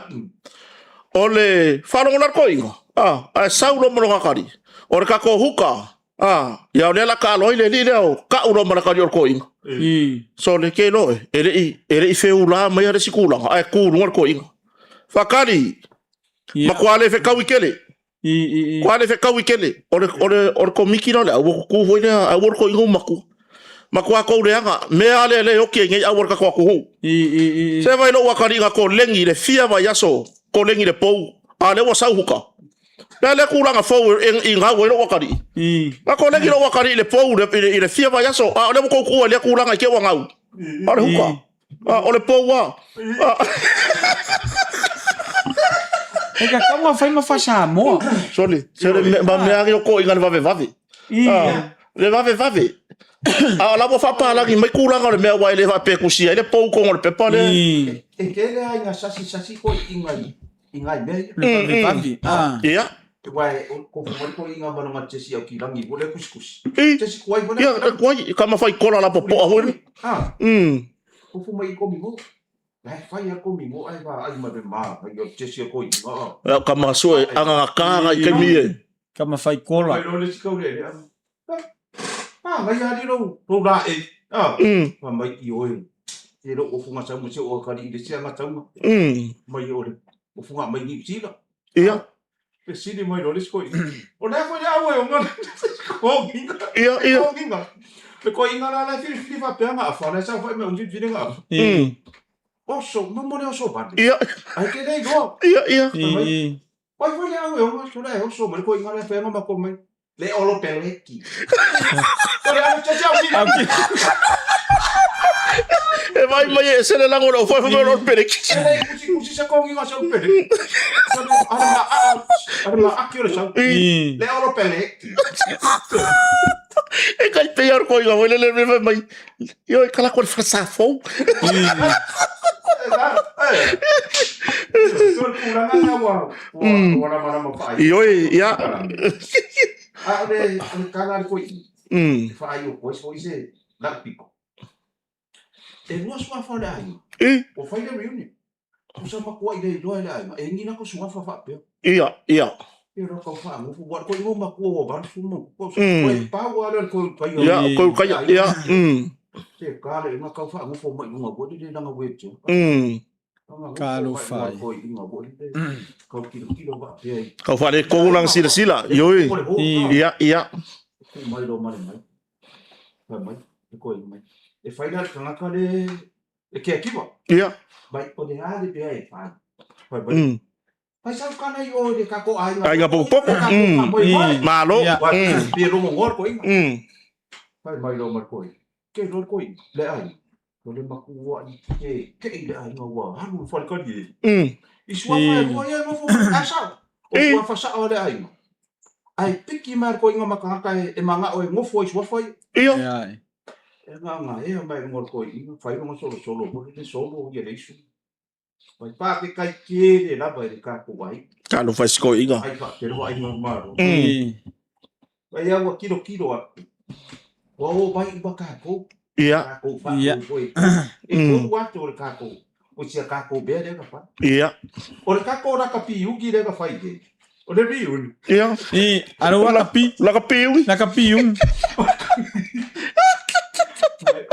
O le whalongo la le koinga, ah, ae sau lo molonga kari. O le kakou huka, ah, ya o lea la ka aloa i le alii lea o ka'u loa ma le kari o le koiga. So le ke loe, e le'i, e le'i feulā mai a le isi kulaga, ae kū luga le koiga. Whakari, Ia. ma kua le whekau i kele. I. Kua le whekau i kele. O le, o le, o le komiki la le au o kū foi lea, au o le koiga o makua. Ma kua kou leaga, mea ale le oki e ngei au o le kakoa kuhu. I. Se vai lou akariga ko lengi le fia vai aso, ko lengi le pou, a le ua sau huka. Le le kulaga fou e i ngau ai lou akari'i. Na ko lengi lou akari'i le pou le, i le, i le fia vai aso, a o le ua kou kuua i lea kulaga i ke ua ngau. A o le huka. A o le pou a. A. E ka kau ngā whai ma wha Samoa. Sorry, sorry, me, ma mea agi o ko inga le vave vave. I. Le vave vave. A o la ua faapalagi mai kulaga o le mea ua e le faapekusia ai le pou kongo o le pepa lea. I. E kele ai ngā sasi sasi koi inga i, i ngai mea ia. Le vave vave. Ah. Ia. Aua e kofu mai koiga ma lona jesi au kilagi foi lea kusikusi. I. Jesi kuai foi lea Ia, kilagi. kuai, ka mawhai kola la popoa foi le. Ah. Kofu mai i komi mo. La e fai a komi mo ai va ai ma le ma ai o jesi o koiga. Ia, ka maha e angagaka i kaimi e. Ka mawhai kola. Mai lo le si kau le le. Ah, ngai ali lo lo la e. Ah. Pa mai i oe. Te lo ofunga sau mo se o kari i le sia ngataunga. Mai o le ofunga mai ni sila. Ia. Fesili mai loa le isi koiina. O lea foi le au e oga le koiina. Ia, ia. Koiina. Le koiina la la e filifili faapea gaafa, la e saofai mai umi filifili gaafa. Oso, mo le oso vale. Ia. Ai ke le iloa. Ia, ia. Pai foi le au e oga, so la e oso mai le koiina la e whaenga mako mai. Le olo peleki. O le au tete au kina. E vai mai e se le lango le fai fai olo peleki. E le kusi kusi sa kongi nga sa peleki. Ara ma ara ma aki o le sau. Le olo peleki. E kai pe ar ko inga le le le mai. Io e kala ko le whasa fou. Io e ia. A o le o le kala le koi. E whaai o koe so ise la piko. E lua suafa o le aiga. I. O whai le reunion. O sa makua i le iloa e le aiga. E ngi la ko suafa whaapea. Ia, ia. E rau kau whaangofo. Wa ko ingo makua o valu fumo. Ko e pau ale ko kai. Ia, ko kai ia. Te kale nga kau whaangofo mai lunga ko le langa wete. Talofa e. Kau kilo kilo whaapea i. Kau whare ko lang sila sila. Ioi. Ia, ia. Ku mai lo mare mai. Mai mai. E ko mai. E whai la tangata le e ke akiwa. Ia. Mai o le ale pea e whai. Whai mai. Pai sau kana i o le kako aiga. Aiga pokopoko. Malo. Pia rongo ngor ko inga. Pai mai lo mar koi. Ke lo koi le ai. O le makua i ke ke i le aiga ua halu le wharekari e. I sua mai rua ia nofo asa. O sua whasa o le aiga. Ai piki mai ko inga makahaka e manga o e ngofo i sua whai. Ia. E ngā ngā e mai ngor koi inga whai rongo solo solo. Ko le solo ia le isu. Mai pā ke kai kere lava e le kākou ai. Talofa e sikoiga. Ai wha te roa ai ngā maro. Mai au a kiro kiro atu. Ua o mai ua kākou. Ia. Kākou wha kou koe. E kou atu o le kākou. O sia kākou bea lea ka whai. Ia. O le kākou raka piugi lea ka whai ke. O le riuni. Ia. I, aro wa ka pi. La ka piugi. La ka piugi.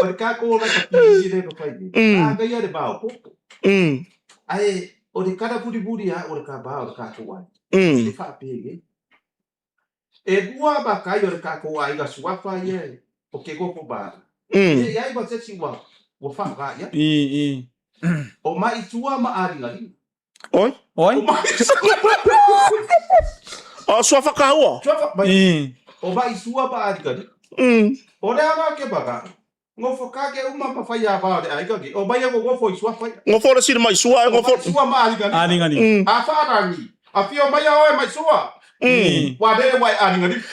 O le kākou raka piugi lea ka whai ke. A ngai a le bao popo. Ae, o le kara buriburi a o le ka ba o le kākou ai. E whaapege. E rua ma kai o le kākou ai ga suafa ia o ke gopo ba. E ai ma se si ua ua whaaka ia. I, i. O mai tua ma aringa ringa. Oi? Oi? O mai O suafa kahua. Suafa mai. I. O mai tua ma aringa ringa. O le ara ke baka. Ngofo ka ke uma ma whai a ba o le aiga ki. O mai e ngofo i sua whai. Ngofo le siri mai sua e ngofo. O mai sua ma aringa ringa. Aringa ringa. A wharangi. A whio mai a oe mai sua. Wa rere wai aringa ringa.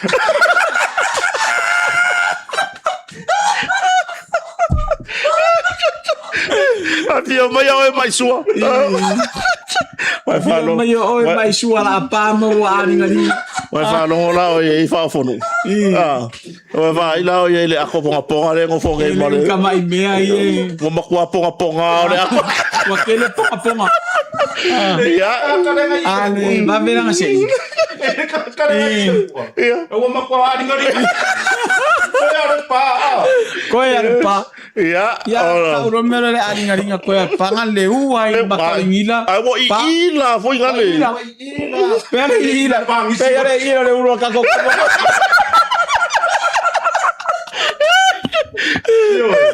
A whio mai a oe mai sua. Wai whalo. Mai oe mai sua la pa mo wa aringa ringa. Wai whalongo la oe i whaofonu. Ah. Wai wha ila oe i le ako ponga ponga le ngofo nge ma le. Ka mai mea i e. Mo makua ponga ponga o le ako. Wa kele ponga ponga. Ia. A le vavelanga se. Ia. Ua makua aringa ringa. Koe a le pa. Koe a le pa. Ia. Ia, ka uro mea le aringa ringa koe a panga le ua i makaringila. Ai wa i ila foi ngale. Ila. Pea le ila. Pea le ila le uro kako.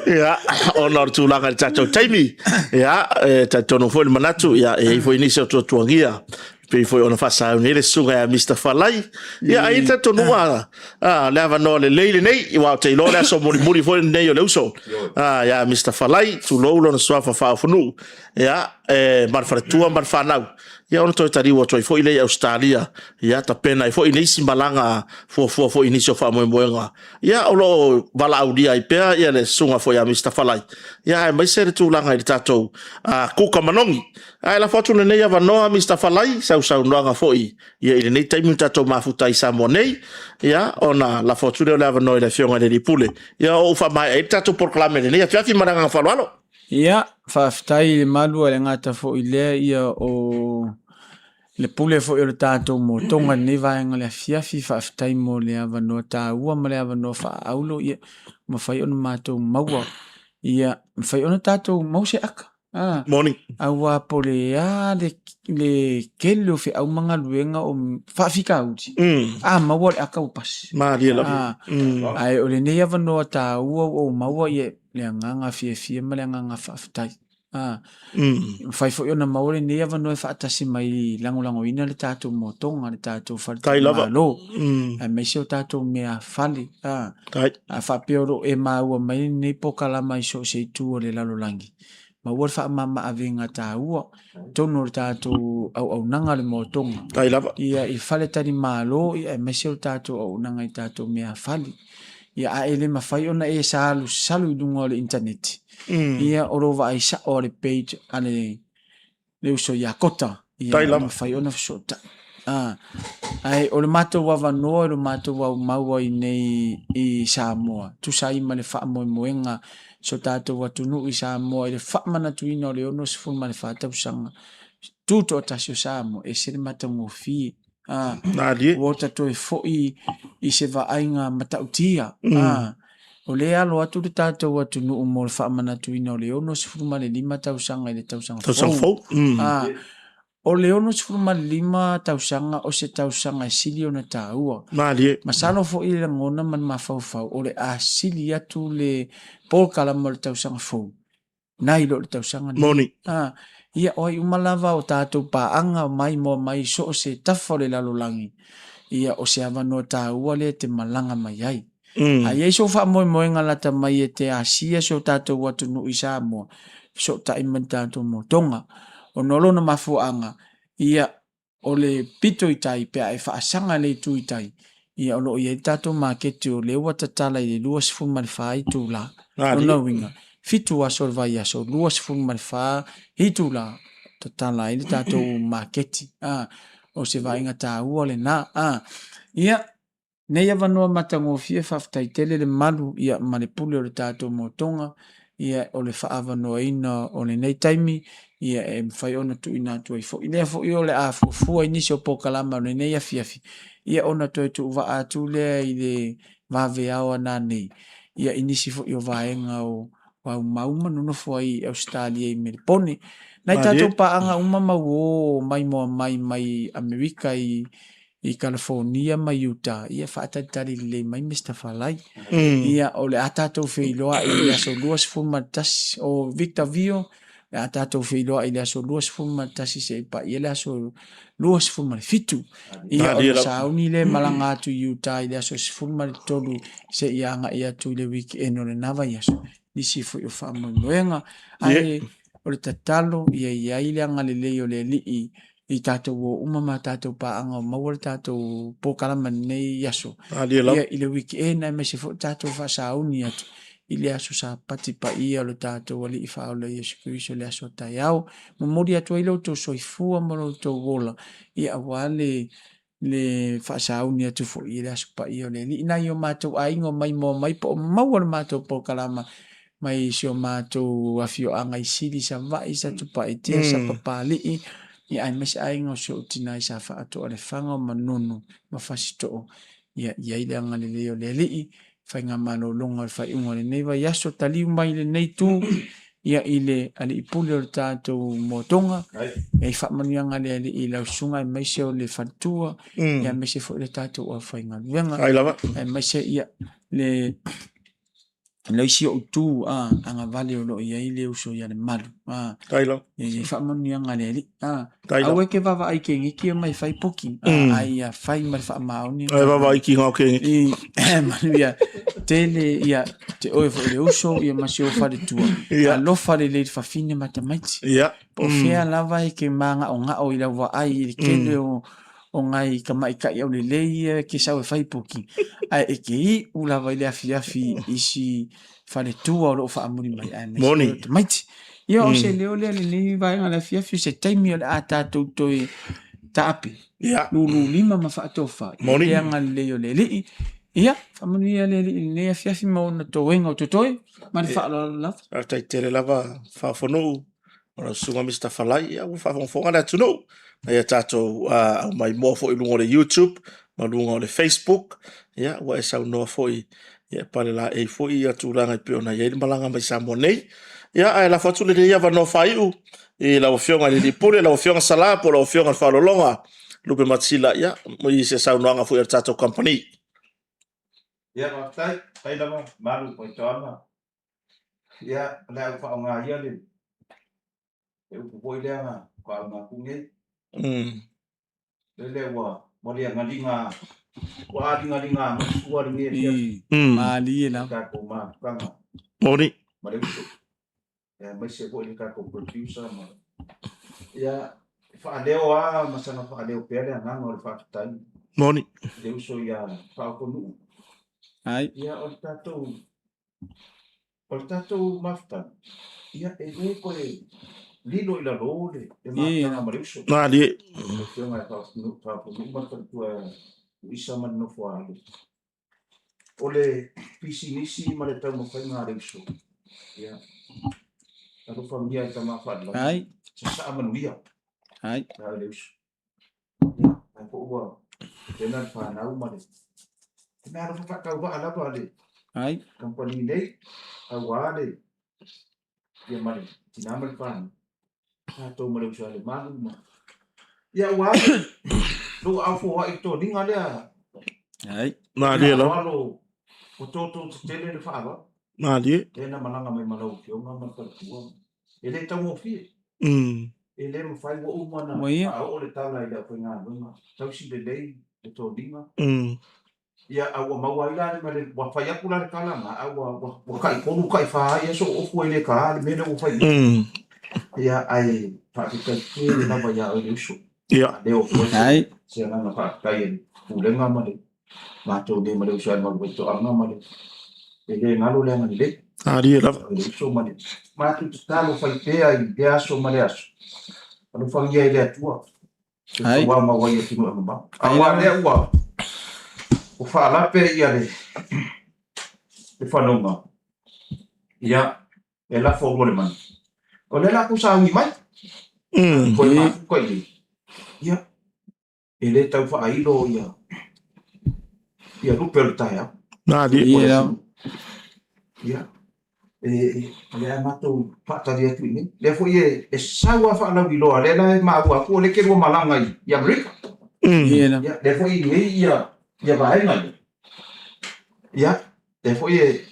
Ia, ona o le tulaga i le tatou taimi. Ia, e talitonu foi le manatu, ia, e i ai foi nisi o tuatuagia. Pei foi ona faasauni ai le susuga ia Mister Falai. Ia, ai le talitonuga, a, le avanoa lelei lenei, aua ou te iloa le aso mulimuli foi lenei o le uso. A, ia Mister Falai, tulou lona suafa faaofonuu. Ia, e ma le faletua ma le fanau, ia ona toe taliu atu ai foi lea i Ausetalia, ia tapena ai foi nisi malaga fuafua foi i nisi o faamoemoega, ia o lo o valaaulia ai pea ia le susuga foi ia Mister Falai, ia aemaise le tulaga i le tatou kuka manogi. Ae lafo atu lenei avanoa Mister Falai i sau saunoaga foi ia i lenei taimi ua tatou mafuta ai i Samoa nei, ia ona lafo atu lea o le avanoa i le Afioga i le Alii Pule, ia o ou faamaea ai le tatou polokalame i lenei afiafi. Ma le agaga faaaloalo. Ia, faafetai i le malu a le gata foi lea ia o le pule foi o le tatou motoga i lenei vaega o le afiafi. Faafetai mo le avanoa taua ma le avanoa faaaulo ia mafai ona matou maua ia mafai ona tatou maua se aka. Ah, Morning. Aua po o le a le, le tele o feau ma galuega o faafitauli, a maua le aka ua pasi. Malie lava. Ah, Ae o lenei avanoa taua ua ou maua ia le agaga fiafia ma le agaga faafetai. Ah, mafai foi ona maua lenei avanoa e faatasi mai lagolagoina le tatou motoga, le tatou Tai lava. faletalimalo, aemaise o tatou meafale. Ah, Tai. a faapea o lo o e maua mai lenei pokalama i so o se itu o le lalolagi, maua le faamama-avega taua totonu o le tatou auaunaga o le motoga. Tai lava. Ia i faletalimalo ia aemaise o le tatou auaunaga i tatou meafale. Ia a e le mafai ona e salusalu i luga o le initaneti, ia o lo o vaai sao a le page a le le uso ia Kota, ia Tai lava. mafai ona fesootai. Ah, ae o le matou avanoa i lo matou aumau ai nei i Samoa, tusa ai ma le faamoemoega so tatou atunuu i Samoa i le faamanatuina o le 64 tausaga tutoatasi o Samoa, e ese le matagofie. Ah, Malie. ua ota toe foi i se vaaiga matautia. Ah, o lea e alo atu le tatou atunuu mo le faamanatuina o le 65 tausaga i le tausaga Tausaga fou. fou. Ah, o le 65 tausaga o se tausaga e sili ona taua. Malie. Masalo foi le lagona ma le mafaufau o le a sili atu le polokalama o le tausaga fou nai lo le tausaga nei. Moni. Ah, ia, o ai uma lava o tatou paaga maimoa mai so o se tafa o le lalolagi, ia, o se avanoa taua lea e te malaga mai ai. A i ai sou faamoemoega lata mai e te asia si o tatou atunuu i Samoa, fesootai mai le tatou motoga. Ona o lona mafuaaga, ia, o le pito i tai pe a e faasaga i le itu i tai, ia o lo o i ai le tatou maketi o lea ua tatala i le 24 itula. Lona uiga, 7 aso o le vaiaso, 24 itula tatala ai le tatou maketi. O se vaaiga taua lena. Ia, Nei avanoa matagofie faafetai tele le malu ia ma le pule o le tatou motoga ia o le faaavanoaina o lenei taimi ia e mafai ona tuuina atu ai foi lea foi o le a fuafua i nisi o polokalama o lenei afiafi ia ona toe tuuvaa atu lea i le vaveao a nanei ia i nisi foi o vaega o aumau ma nonofo ai i Ausetalia i Melepone. Nai tatou paaga uma ma uō maimoa mai mai Amerika i i California ma Utah, ia faatalitali lelei mai Mister Falai. Ia, o le a tatou feiloai i le aso 21, o Victor Vio, le a tatou feiloai i le aso 21 seia paia le aso 27. Ia, ona sauni lea malaga atu i Utah i le aso 13 seia agai atu i le weekend o lena vaiaso. Nisi foi o faamoemoega. Ae o le tatalo ia i ai le agalelei o le Alii i tatou o uma ma tatou paaga o maua le tatou polokalama lenei aso. Ia, i le weekend aemaise foi tatou faasauni atu i le aso Sapati paia o le tatou Alii Faaola Iesu Keriso i le aso taeao. Momoli atu ai lo outou soifua ma lo outou ola, ia aua le le faasauni atu foi i le aso paia o le Alii. Nai o matou aiga o maimoa mai po o maua le matou polokalama mai si o matou afioaga i Sili, Savaii, Satupaitea, Sapapalii, ia aemaise aiga o si ou tina i Safaatoa, Lefaga o Manono ma Fasitoo. Ia i ai le agalelei o le Alii, faigamalologa o le faaiuga o lenei vaiaso, taliu mai lenei itu ia i le Alii Pule o le tatou motoga, ia i faamanuiaga a le Alii i lau susuga aemaise o le faletua, ia aemaise foi le tatou aufaigaluega, aemaise ia le. Le isi ou tu a agavale o lo o i ai le uso ia Lemalu a e i ai faamanuiaga a le Alii a aua e ke vaavaai kegeki ia mai fai poki a ia fai ma le faamaoni e vaavaai ki ngao kegeki i manuia tele ia te oe foi le uso ia ma si ou faletua alofa lelei i le fafine ma tamaiti po o fea lava e ke magaogao i lau vaai i le tele o o ngai tamaitai aulelei ia ke sau e fai poki, ae e ke iu lava i le afiafi i si faletua o lo o faamuli mai aemaise Moni. o tamaiti. Ia o se leo lea lenei vaega o le afiafi, o se taimi o le a tatou toe taape, lululima ma faatofa i Moni. le agalelei o le Alii. Ia, faamanuia le Alii i lenei afiafi ma ona toega o totoe, ma le faaaloalo lava. Faafetai tele lava Faafonuu o lau susuga Mister Falai, ia ua faafogafoga le atunuu na ia tatou aumaimoa foi i luga o le YouTube ma luga o le Facebook, ia ua e saunoa foi ia e palelaei foi ia tulaga e pei ona i ai le malaga mai Samoa nei. Ia ae lafo atu lenei avanoa faaiu i lau Afioga i le Alii Pule, lau Afioga Sala po o lau Afioga i le Faaaloaloga Lupematasila, ia i se saunoaga foi a le tatou kamupani. Ia faafetai, faafetai lava Malu Faitoaga. Ia, o le a ou faaaoga ia le upu foi lea na faaaoga atu nei. Lele ua ua liagaliga, ua aligaliga mai sua lenei afiafi. Malie lava. Tatou mafutaga. Moni. Ma le uso. Aemaise foi le tatou producer ma ia faaleo lava ma saga faaleo pea le agaga o le faafetai. Moni. I le uso ia Faaokonuu. Ai. Ia o le tatou O le tatou mafutaga, ia e le toe lilo i lalo le mafutaga ma le uso. Malie. Le afioga ia Faaokonuu ma le faletua ia Tuisa ma le nofo a alo. O le pisinisi ma le taumafaiga a le uso, ia, alofagia e tama faalelagi, sasaa manuia. Ai. Le uso. Ia, po ua tena le fanau ma le mea alofa faatauvaa lava le Ai. kamupani nei, aua le ia ma le tina ma le fanau, tatou ma le uso ia Lemalu ma ia aua le lou aao foai i le toniga lea. Ai. Malie lava. Faaaloalo, ua toutou tetele le faaaloalo. Malie. Lea na malaga mai ma lau afioga ma le faletua. E le taugofie. E le mafai, ua uma ona faaoo le tala i le aufaigaluega, tausi lelei le toniga. Ia, a ua maua ai la le mea, ua fai atu la le tala lena, a ua ua tai tolu tai fa ai aso o ofu ai le ta le mea lea ua fai nei. Ia, ae faafetai tele lava ia oe le uso. Ia. Leo foi se agaga faafetai i le Pulega ma le matou nei ma le uso ia Maluvaitoaga ma le e le galo le agalelei. Alie lava. Le uso ma le matou tatalo fai pea i lea aso ma lea aso. Alofagia e le Atua. Ai. Ua mau ai atunuu e mamao. Aua lea ua ua faalape ia le le fanoga. Ia, e lafo lua le manu. O lea la ku sauni mai. Koe mafuka i Ia, e le tau faailo ia ia lupe o le taeao. Malie. Ia. Ia, e, o lea matou faatali atu i inei. Lea foi e, e sau lava faalauiloa, lea la e maua atu o lea e te lua malaga i, i Amerika. Ia. Ia, lea foi e i ai ia, ia vaega ia. Ia, lea foi e,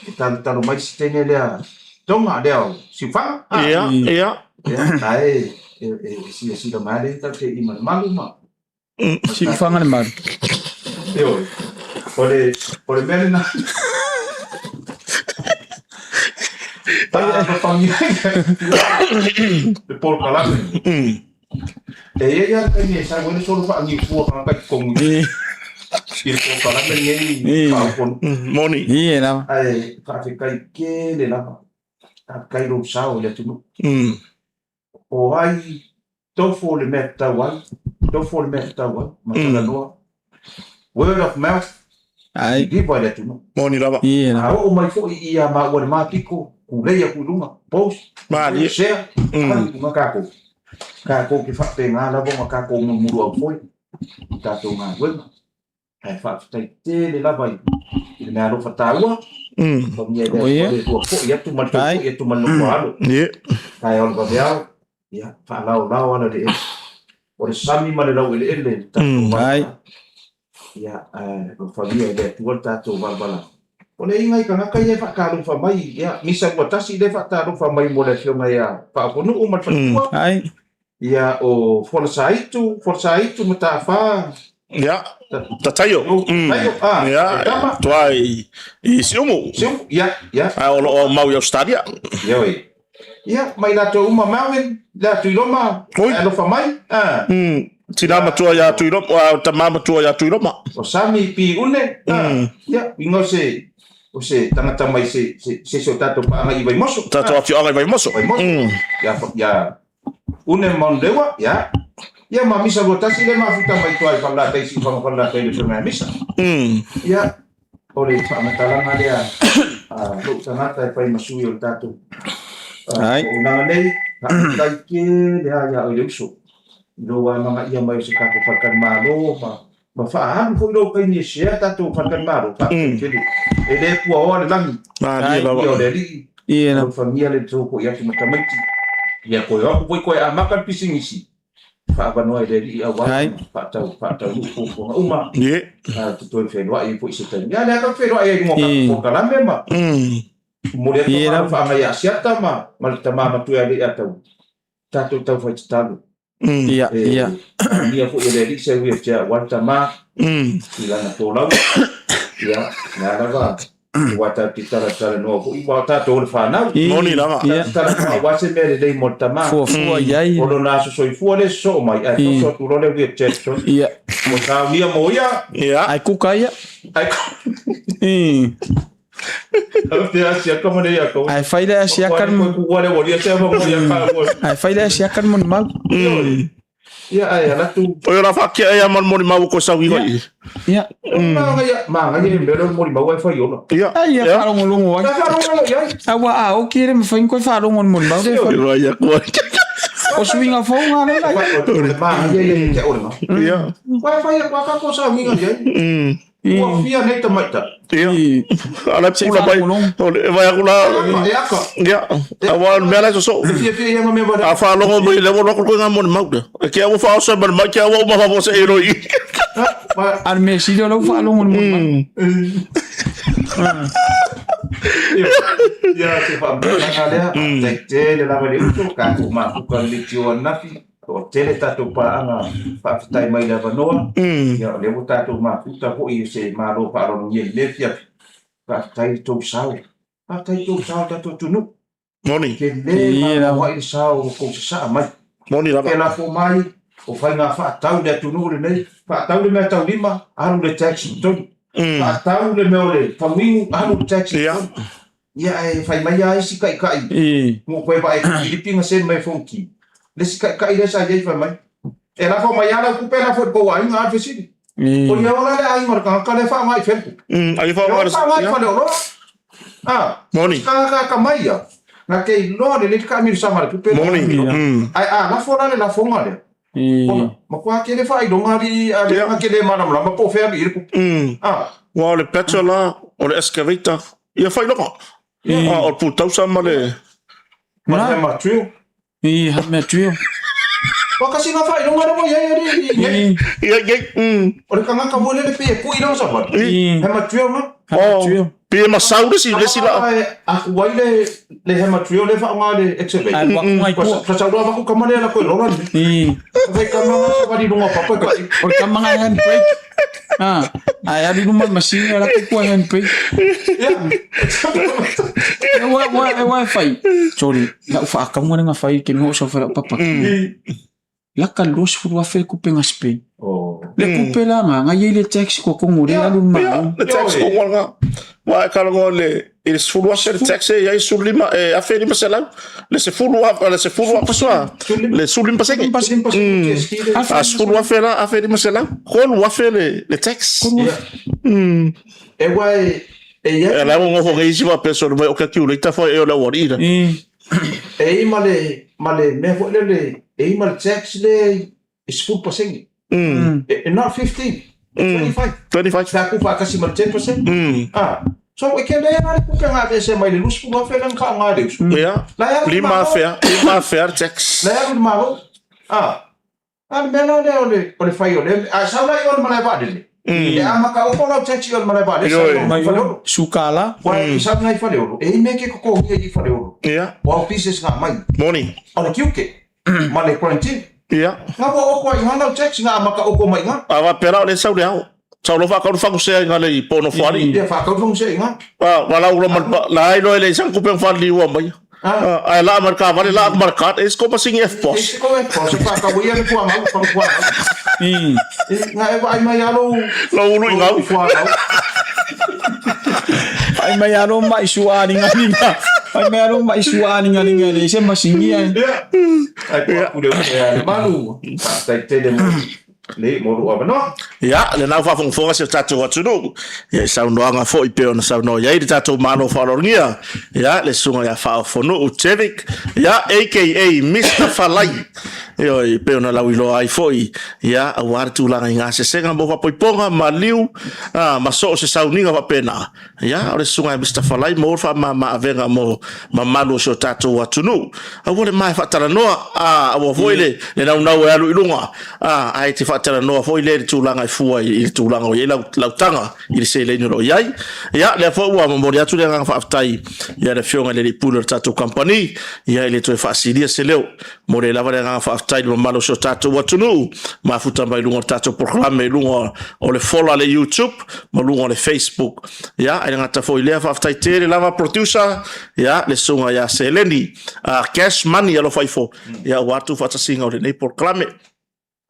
e talotalo mai si teine lea Tonga, lea o Siufaga. Ah. Ia, ia. Ia, ae e, e, e silasila mai lea tatou te i ma le malu ma Siufaga le malu. Ioe. O le, o le mea lena. Alofagia le polokalame. E i ai lava le taimi e sau ai le solo faaniufua tagata i totonu i le polokalame lenei faaoponu. Moni. Ie lava. Ae faafetai tele lava. Faafetai i lou sao i le atunuu. O ai tofo le mea tatau ai, tofo le mea tatau ai, ma talanoa. Word of mouth, Ai. kiliva i le atunuu. Moni lava. Ie lava. A oo mai foi ia maua i le ma piko, kulei atu i luga, post, Malie. share, alu i luga tatou. Tatou te faapena lava ona tatou mulumuluau foi i tatou galuega. Ae faafetai tele lava i le meaalofa taua. Alofagia e le Atua le tua foi atu ma le toe foi atu ma le nofo alo. Taeao le vaveao, ia, faalaolao ala le ele. O le sami ma le laueleele le tatou valavala. Ia, ae alofagia e le Atua le tatou valavala. O le iga i tagata ia e faatalofa mai, ia, misa ua tasi lea e faatalofa mai mo le afioga ia Faaofonuu ma le faletua. Ai. Ia, o Folasaitu, Folasaitu Mataafa. Ia, Tataio. Tataio, ah, Ia, tama. Toa i Siumu. Siumu, ia, ia. Ae o lo o mau i Australia. Ia, oi. Ia, ma i latou uma Marvin, le a Tuiloma, Oi. e alofa mai. Ah. Tina matua ia Tuiloma, ah, tama matua ia Tuiloma. O Sami Piune, ah, ia, inga o se, o se tagata mai se, se, se se o tatou paaga i Vaimoso. Tatou afioaga i Vaimoso. Vaimoso. Ia, ia, Une Manulewa, ia. Ia ma misa ua tasi le mafuta mai toa i Falelatai i Siufaga Falelatai le afioga ia Misa. Ia, o le faamatalaga lea a lou tagata e fai ma sui o le tatou auaunaga nei, faafetai tele lava ia oe le uso i lou amanaia mai o se tatou faletalimalo ma ma faaalu foi lou taimi e share tatou faletalimalo, faafetai tele. E le puaoa le lagi, Malie lava. ia o le Alii, alofagia le tou foi atu ma tamaiti, ia toe o atu foi toe amata le pisinisi, faavanoa e le Alii aua faatau faataunuu fuafuaga uma, tatou te toe feiloai ai foi i se taimi. Ia lea tatou te feiloai ai i luga o tatou polokalame ma momoli atu le faamalo ia Asiata ma ma le tama matua ia Leiataua, tatou tau fai tatalo. Ia, ia. E manuia foi e le Alii se wheelchair aua le tama i lana tolauga. Ia, lea lava aua tatou te talatalanoa foi, aua o tatou o le fanau. Moni lava. Tatou te talanoa aua se mea lelei mo le tama. Fuafua i ai. O lona aso soifua lea e sosoo mai, ae toso atu loa le wheelchair i totonu. Ia. Ua saunia mo ia. Ia. Ae kuka ia. Ae Ae fai le asiaka Ae fai le asiaka le molimau. Ia ae alatu. Oi ora whakia e ama molimau o koe sau iho i. Ia. Manga ia mea le molimau ai fai ona. Ia. Ai ia whaalongolongo ai. Whaalongolongo i ai. Aua a oki ere mawhai koe whaalongo ni molimau le whai. Ia ia koe. O suinga fou ngā le lai. Manga ia ia te ore ngā. Ia. Koe fai a koe kako sau nginga i ai. Ua fia nei tamaita. Ia. Ala pula mai. O le vai aku la. E aka. Ia. Awa o le mea la sosoo. E fia fia ia nga mea wale. A whaalogo mai le wala ko ngā moni mau. E kia ua whaosa mai mai kia ua uma whaosa e roi. A le mea sili o lau faalogo i le molimau. Ia se faamatalaga lea. Faafetai tele lava i le uso, tatou mafuta le leitio ananafi. Toatele tatou paaga faafetai mai le avanoa. Ia o lea ua tatou mafuta foi e se Malo faaaloalogia i lenei afiafi. Faafetai i le tou sao. Faafetai i le tou sao le tatou atunuu. Moni. Tele mamoa'i le sao o tou sasaa mai. Moni lava. E lafo mai o faiga faatau le atunuu lenei, faatau le meataulima, alu le tax i totonu. Faatau le mea o le faguinu, alu le tax i totonu. Ia ae fai mai lava isi taitai, ua toe vaai atu i Filipi na send mai e Fonoti, le isi taitai lea sa i ai fai mai, e lafo mai lava lau tupe lafo i le tou aiga, a le fesili. O ia ola le aiga o le tagata lea e faaaoga i fale. Ai E faaaoga i faleoloa. A, Moni. se tagata atamai ia, na te iloa lelei le taamilosaga a le tupe lea. Moni. Ae a lafo la le lafoga lea, ona matua tele faailoga alii a le tagata le malamalama po o fea alii i le tupe. A. Aua o le petrol la, o le excavator, ia faailoga. A o le pultausa ma le... Ma le hammer drill. I hammer drill. Ua kasi nga faailoga lea ua i ai alii i nei. Ia, ia, O le tagata foi lele pei e pui lana savali. Hammer drill na. Hammer drill. Pei e masau le isi, le isi la. Ae aku ai le le hammer drill lea e faaaoga le excavator. Ae alu atu ngai tua. Ka sau loa avatu kama lea lako e lola le. Fai kama nga savali i luga o papa e kai. O le kama nga e handbrake. Ah, ae alu i luma o le masini alu atu tua e handbrake. E ua ua e ua e fai. Sorry, lau faatauga lea na fai ke mea o sau fai lau papa. Laka le 20,000 le kupe na spend. Le kupe la nga, nga iai le tax kua kongo le alu le malo. Le tax kongo nga. Wa e kala le i le 10,000 le tax e iai 15 e 1500 le 10,000 le 10,000 pasoa le 15%. A 10,000 la 1500 3,000 le le tax. E ua e e iai. E la ua ngofo ngai isi faapea solo mai o calculator foi e o le aualii la. E i ma le, ma le mea foi lele, e i ma le tax lea e 10%. E not 15, 25. 25. Sa ku faatasi ma le 10%. Ah, so e kele lava le tupe na aveese mai le 20,000 lea na faaaoga e le uso. Ia. La e alu i le Lima Malo. afea, lima afea le tax. La e alu i le Malo. Ah, a le mea la lea o le, o le fai o lea mea. A e sau la i o le malae vaalele. E amata oko lau taxi o le malae vaalele sau i Faleolo. Sukala. Ua e sau i Faleolo, e i ai mea e te totogia i Faleolo. Ia. O au business na aumai. Moni. O le tiute ma le quarantine. Ia. Na ua oko ai i ina lau taxi na amata oko mai i ina. A faapea la o lea e sau le ao. Sau loa faatau le fagusea i ina le po o Nofoalii. Ia faatau le fagusea i ina. A lau loa ma le la ai loa e leai sana tupe na faaliliua mai. Ae laa ma le taavale, laa atu ma le card, e isi ko masini E F-Pos. Isi ko F-Pos e faatau ai ia le fuangau, fagu fuangau. Na e vaai mai lava lou Lou ulu i gau. fuangau. Fai mai lava lou mai suaaligaaliga. Fai mai lava lou mai suaaligaaliga e leai se masini ae. Ia. Ae tuu atu le uso ia Lemalu. Faafetai tele mo le mo lou avanoa. Ia, lena ua faafogafoga si o tatou atunuu ia i saunoaga foi pei ona saunoa i ai le tatou Malo faaaloalogia, ia, le susuga ia Faaofonuu Jevic, ia, aka Mister Falai, ioe, pei ona lauiloa ai foi, ia, aua le tulaga i gasesega mo fapoipoga, maliu, a, ma so o se sauniga faapena. Ia, o le susuga ia Mister Falai maua le faamama-avega mo mamalu o si o tatou atunuu. Aua le ma e faatalanoa, a, aua foi le, le naunau e alu i luga, a, ae te faatalanoa foi lea i le tulaga e fua i, i le tulaga o i ai lau, lau taga i le seleni o lo o i ai. Ia, lea foi ua momoli atu le agaga faafetai ia le Afioga i le Alii Pule o le tatou kamupani, ia e le toe faasilia se leo. Momoli ai lava le agaga faafetai i le mamalu o si o tatou atunuu, mafuta mai luga o le tatou polokalame i luga o le fola a le YouTube ma luga o le Facebook. Ia, e le gata foi i lea, faafetai tele lava producer, ia, le susuga ia Seleni, Cash Money alofa ifo, ia, aua le tuufaatasiga o lenei polokalame.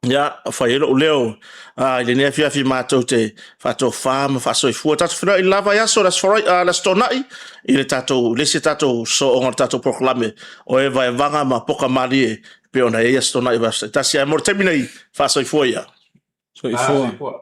Ia, fai ai lou leo i lenei afiafi matou te faatofa ma faasoifua. Tatou feiloai i le la vaiaso, le Aso Faraile, le Aso Toonai, i le tatou, le isi tatou sooga o le tatou polokalame o e vaevaga ma poka malie e pei ona i ai Aso Toonai o vaiaso taitasi. Ae mo le taimi nei, faasoifua ia. Soifua.